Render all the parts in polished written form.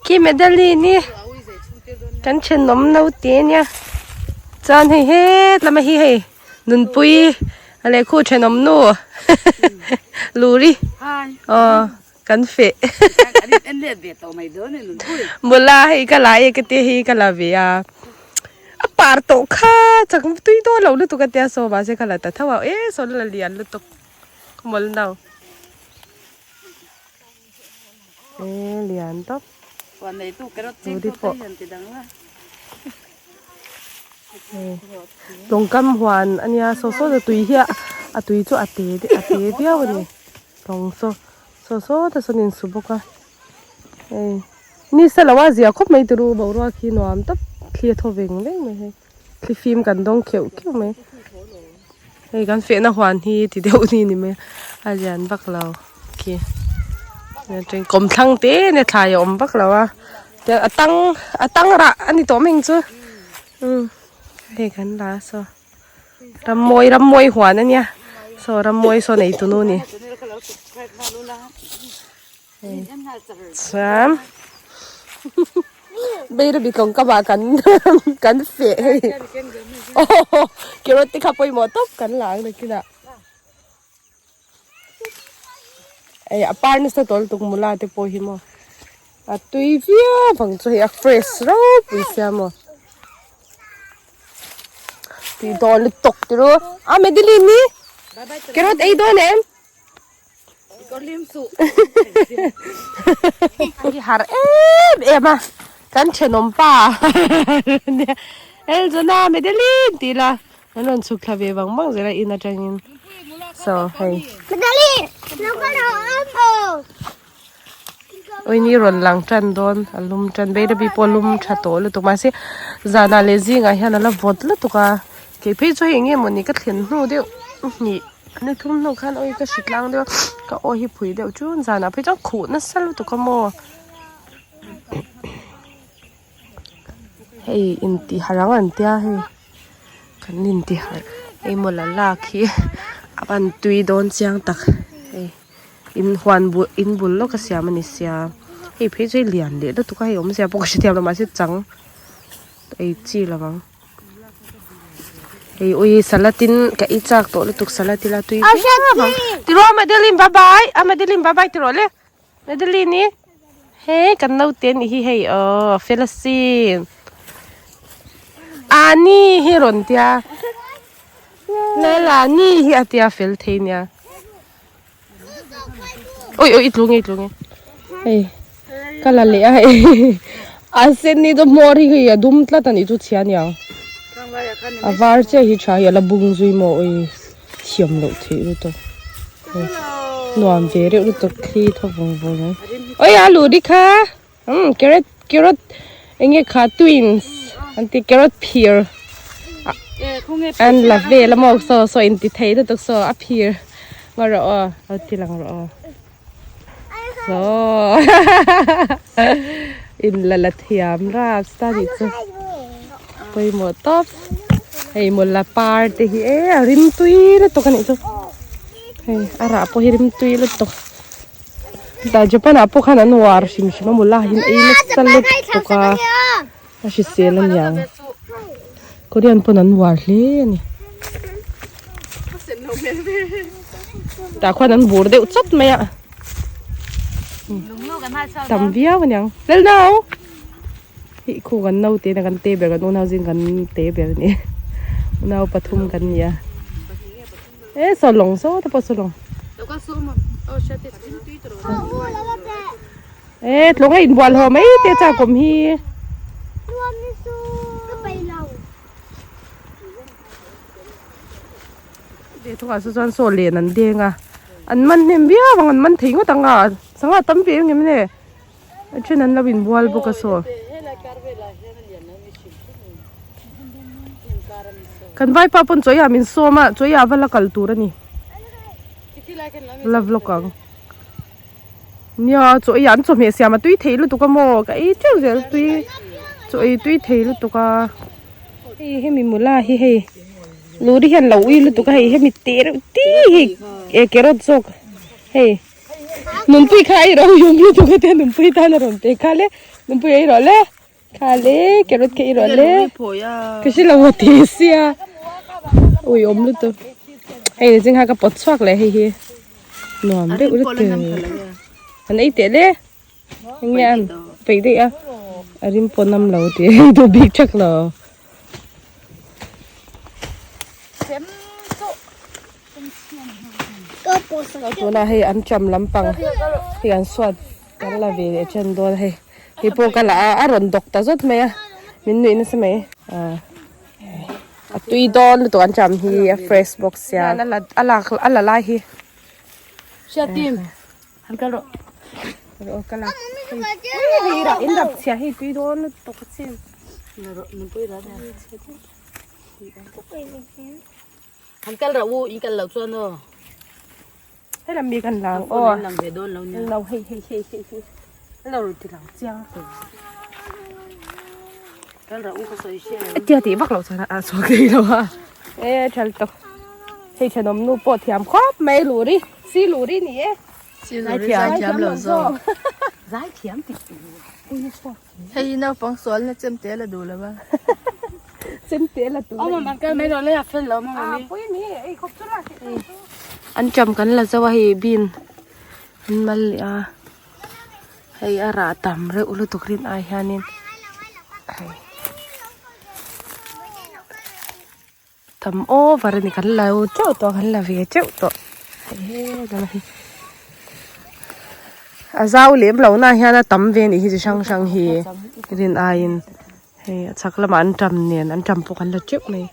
Khi Madeline i kan thenawm naute ania chuan hei het lama hi hei nunpui a leh khu thenawm nu luri aw kan feh mula hei ka la e ka tia hei ka la ve a a par tawh kha chak tui dawn lo lutuk a tia saw mahse ka la ta tho a e saw la lian lutuk ka mawl no. E lian tawp Rudi pawh tawngkam huan a nia saw saw te tui hi a tui chu a te a te viau a ni tawng saw saw saw te sawn in su bawk a hei ni sa lo a zia khawp mai turu boruak hi nuam tawp thli a thaw veng veng mai hei thli fim kan dawng kheuh kheuh mai hei kan fehna huan hi ti deuh ni ni mai a lian vak lo khi kawmthlang te nia thlai a awm vak lo a tiang a tang a tang rah a ni tawh mai ang chu umm hei kan la a saw rammawi rammawi huan a nia saw rammawi saw nei tunu a ni. Chuan Bairabi tlawngkamah kan kan feh hei aw carrot te kha pawimawh tawp kan la ang nakinah hei a par nasa tawh lutuk mula te pawh hi maw a tui viau ang chu hei a fresh ropui sia maw tui dawn lutuk tiro a Madeline ni carrot ei dawn em. Hi har em em a kan thenawm pa Elzona Madeline tih la an rawn chhuk thla ve vang vang zel a in atangin so hei Oi ni rawn lang tan dawn a lum tan Bairabi pawh a lum tha tawh lutuk mahse zanah leh zingah hian a la vawt lutuk a kei phei chu hei eng nge mawni ka thlen hnu deuh hnih ni thum hnu khan oi ka hri tlang deuh a ka aw hi phui deuh chun zanah phei chuan khuh nasa lutuk a maw hei intih harh ang an tia hei kan intih harh hei maw la lak hi a van tui dawn chiang tak hei. In huan bul in bul lawk a siam a ni sia hei phei chu hei lian leh lutuk a hei awmzia pawh ka hre thiam lo mahse chang ei chi lo vang hei ui salad in ka ei chak tawh lutuk salad ila tui viau ang tiraw Madeline bye bye a Madeline bye bye tiraw le Madeline i he kan naute anih hi hei aw fel asin ani hi rawn tia Lala ni hi a tia fel thei nia. Oi oi i tlu nge i tlu nge hei ka la leh a hei a sen ni chu hmawr hi hei a dum tlat a nih chu chhia aniang a var chiah hi tha hi a la bung zui maw oi thiam loh theih lutuk hei nuam ve reuh lutuk thli thaw vawng vawng mai oi a luh ri kha umm carrot carrot eng nge kha twins an ti carrot phir an la vel a maw saw saw in ti thei lutuk saw a phir ngaw rawh aw lo ti lang rawh aw saw in la la thiam rap ta nih chu pawimawh tawp hei mawla par te hi e a rim tui lutuk a nih chu hei a rah pawh hi rim tui lutuk. Tah Japan ah pawh khan an uar hrim hrim a mula hian ei nasa lutuk a a hrisel aniang Korean pawn an uar hle a ni tah khuan an bur deuh chawt mai a tam viau aniang Lalnau hi khu kan naute na kan te ber kan unau zing kan te ber a ni unau pathum kan ni a. E saw lawng saw te pawh saw lawng. E tlawng a inbual haw mai te cha kawm hi. Ve thungah saw chuan saw len an deng a. An man hnem viau ang an man thei ngawt ang a. Sangha tam ve em nge A then an lo inbual bawk a saw. Kan vaipa pawn chawi ah min sawm a, chawi ah va la kal tur a ni. La vlog ang. Nia chawi ah an chawhmeh siam a tui thei lutuk a maw ka ei teuh zel tui chaw ei tui thei lutuk a. Hei hemi mula hi hei luri hian lo ui lutuk a hei hemi te reuh ti hi e carrot zawk hei. Nunpui kha a i ro yum lutuk a tia nunpui tan a rawn pe kha le. Nunpui ei rawh le. Kha le carrot kha ei rawh le. Ka hre lo a ti sia. Ui awm lutuk. Hei ni ching kha ka pawt chhuak leh hei hi. Nuam deuh lutuk. An ei teh le. Eng nge an peih daih a. A rim pawh nam lo ti ei duh bik thak lo. Tunah hei an ṭam lampang hei an suat kan la ve leh ṭan dawn hei hei pawh ka la a a rawn dawk ta zawt mai a min nuih nasa mai ah a tui dawn lutuk an ṭam hi a fresh bawk sia a lak a la lai hi Han kal rawh. Rawh kal a. Hei rah in rap chhia hei tui dawn lutuk a chin. Nunpui rah nia. Han kal rawh u in kal loh chuan aw. Hei lam mi kan lang aw. An lang ve dawn lo nia. Lo hei hei hei hei hei. Lo ru ti lang chiang. Kal rawh u ka sawi hria. Tia tih vak loh chuan a chhuak thei lo a. E thal tawh. Hei thenawm nu pawh thiam khawp mai luri. Si luri ni e. Si luri zai thiam lo zawk. Zai thiam tih tur. Hei hi naupang sual na chemte la duh lo va. Chemte la duh. Awm an kal mai lo le a fel lo mama mi. Pui ni ei khawp chu la. An cham kan la zo a hei bean an mal leh a. Hei a rah tam reuh lutuk rin ai hianin hei tam over a ni kan lo teuh tawh kan la ve teuh tawh hei helama hi a zau lem lo na hian a tam ve a nih hi chi hrang hrang hi rin aiin hei a chhak lamah an tam nen an tam pawh kan la teuh mai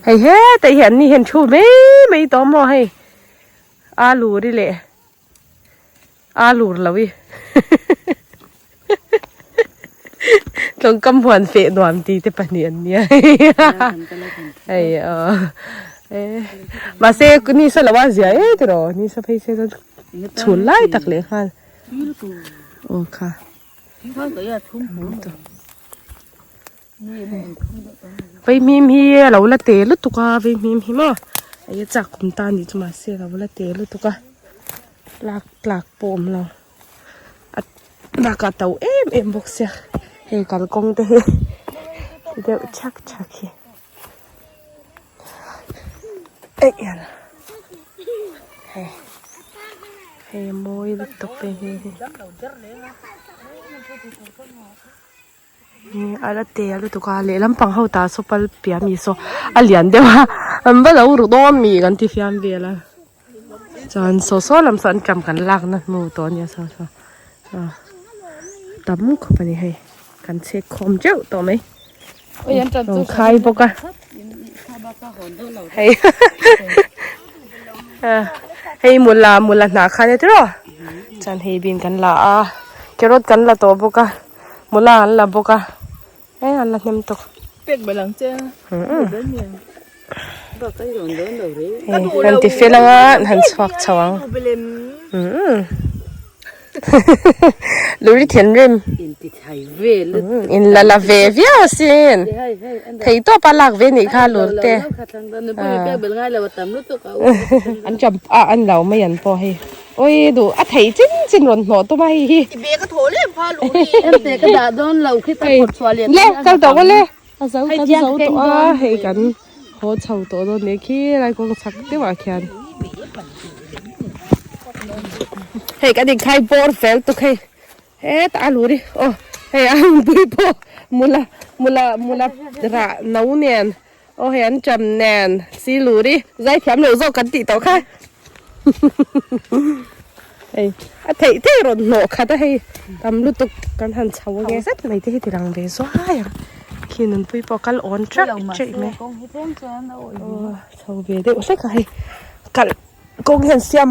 hei hetah hian an ni hian thu mai mai tawh maw hei alu ri leh. A lur lo i Tlawngkam huan feh nuam ti te pahnih an nia hei aw mahse ni sa lo a zia e tiraw ni sa phei se chuan chhun lai tak leh nghal aw kha Vaimim hi a lo la te lutuk a vaimim hi maw ei a chak kum ta a nih chu mahse a lo la te lutuk a lak tlak pawh a awm lo a bakah a to em em bawk sia hei kalkawng te hi ti deuh chhak chhak hi eih hian hei hei a mawi lutuk vaimim hi. A la te lutuk a lehlam pang ho tah saw pal piah ami saw a lian deuh a an va lo ru dawn mi kan ti fiam vel a chuan saw saw lam saw an ṭam kan lakna hnu tawh ania saw saw ah tam khawp a ni hei kan chhek khawm teuh tawh mai rawn khai bawk a hei hei mula mula hnah kha ania tiraw chuan hei bean kan la a carrot kan la tawh bawk a. Mula an la bawk a e an la hnem tawk. Pek belh ang che a. Hei han ti fel anga an han chhuak chho ang. Luri thinrim. In la la ve viau asin. Thei tawp a lak ve nih kha lur te. An cham a an lo mai an pawh hei. Oi duh a theih chin chin rawn hnawh tum a hei hi. I bag a thaw lem kha lu hi. Em te ka dah dawn lo khi ta phawt chhuah leh Le kal tawh le a zo kan zo tawh a hei kan haw chho tawh dawn nih khi lai kawng chhak deuh ah khian. Hei kan inkhai bawr fel tuk hei hetah a lu ri aw hei a pui pawh mula mula mula rah no nen. Aw hei an ṭam nen si lur i zai thiam lo zawk kan tih tawh kha hei a theih theih rawn hnawh khat a hei tam lutuk kan han chho ange zet mai te hi ti lang ve zuai ang khi nunpui pawh kal awn ṭeuh ṭeuh mai aw chho ve deuh hlek a hei kal kawng hian siam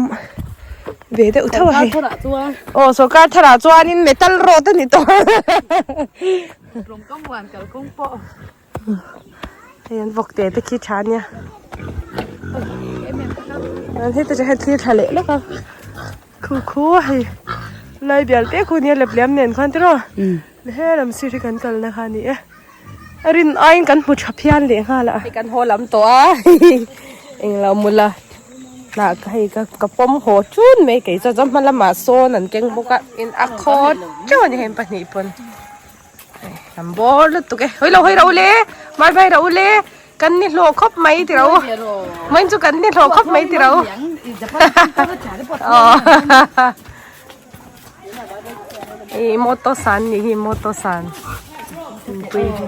ve deuh tho a hei aw sawrkar tharah chuanin metal road a ni tawh. Hei an vawk te te khi tha ania heta chu hei thlir thla leh lawk a khu khu hei lai bial te khu nia lep liam nen khan tiraw he lam sir hi kan kalna kha a ni e a rin aiin kan hmu tha phian leh nghal a hei kan haw lam tawh a englo mula. Hnah ka hei ka ka pawm haw chun mai kei chuan chuan hma lamah sawn an keng bawk a in a khaw teuh a ni heng pahnih pawn an bawr lutuk e hawi lo hawi ro le mai mai ro le kan ni hlawh khawp mai ti ro mai chu kan ni hlawh khawp mai ti ro i motor san nih hi motor san pui hi.